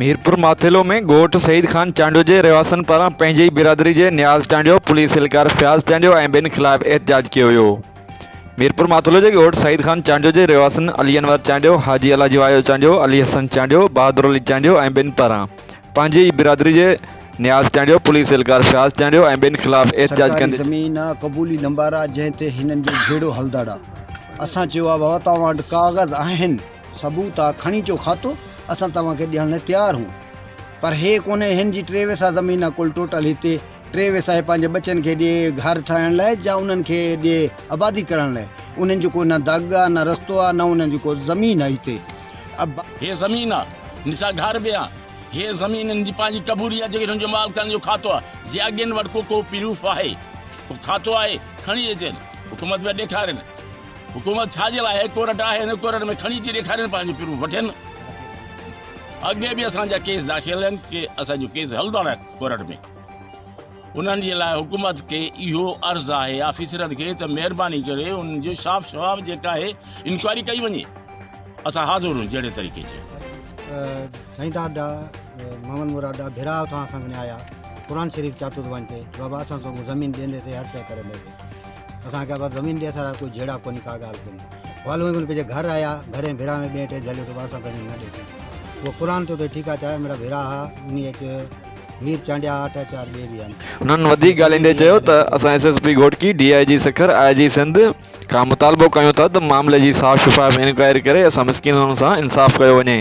ميرپور ماٿيلو ۾ ڳوٺ سعيد خان چانڊيو جي رهواسين پاران پنهنجي ئي برادري جي نياز چانڊيو، پوليس اهلڪار فياض چانڊيو ۽ ٻين خلاف احتجاج ڪيو ويو. ميرپور ماٿيلو جي ڳوٺ سعيد خان چانڊيو جي رهواسين علي انور چانڊيو، حاجي الاجي وايو چانڊيو، علي حسن چانڊيو، بهادر علي چانڊيو ۽ ٻين پاران پنهنجي ئي برادري جي نياز چانڊيو، پوليس اهلڪار فياض چانڊيو ۽ ٻين خلاف احتجاج سرڪاري ڪندي. زمين آ قبولي لنبار آ جنهن تي هنن جو جهيڙو هلندڙ آ اسان چيو آ بابا توهان وٽ ڪاغذ آهن. ثبوت آ کڻي چو کاتو اسان توهان کي ڏيڻ لاء تيار هون پر هي ڪونهي هن جي ٽي ويسا زمين آ ڪل ٽوٽل هتي ٽي ويسا هي پنهنجي ٻچن کي ڏي گهر ٺاهڻ لاء جا انهن کي ڏي آبادي ڪرڻ لاء انهن جو ڪو نه دڳ آ نه رستو آ نه انهن جي ڪو زمين آ هتي اب. هي زمين آ هن سان گهر به آ هي زمين هن جي پنهنجي قبولي آ جيڪي هن جو مالڪن جو کاتو آ جي اڳين وٽ ڪو ڪو پروف آهي ڪو کاتو آهي کڻي اچن حڪومت ۾ ڏيکارين. حڪومت ڇا جي لاء آهي؟ ڪورٽ آهي ان ڪورٽ ۾ کڻي اچي ڏيکارين پنهنجو پروف وٺين. اڳي به اسان جا ڪيس داخل آهن ڪي اسان جو ڪيس هلندڙ آهي ڪورٽ ۾ انهن جي لاء حڪومت کي اهو عرض آهي آفيسرن کي ته مهرباني ڪري انهن جو صاف شفاف جيڪا آهي انڪوائري ڪئي وڃي اسان حاضر هون جهڙي طريقي جي. سائين دادا محمد مراد دا ڀرا اتان اسان کي آيا قرآن شريف چاتو ٿو وڃ بابا اسان تو زمين ڏيندي سي هر شيء ڪري ڏيندي اسان کي بس زمين ڏي اسان ڪوئي جهيڙا ڪونهي ڪا ڳالهه ڪونهي والو ۾ پنهنجي گهر آيا گهر ۽ ڀرا ۾ ٻئي ٽي جهليو ته اسان زمين نه ڏيسون اهو قرآن تي ٺيڪ آ چاهي ميرا ڀرا ها انهي اچ مير چانڊيا ها ٽي چار ٻئي به آهن. هنن وڌيڪ ڳالهائيندي چيو ته اسان S S P Ghotki, D I G Sukkur, I G Sindh کان مطالبو ڪيون ٿا ته معاملي جي صاف شفاف انڪوائري ڪري اسان مسڪينن سان انصاف ڪيو وڃي.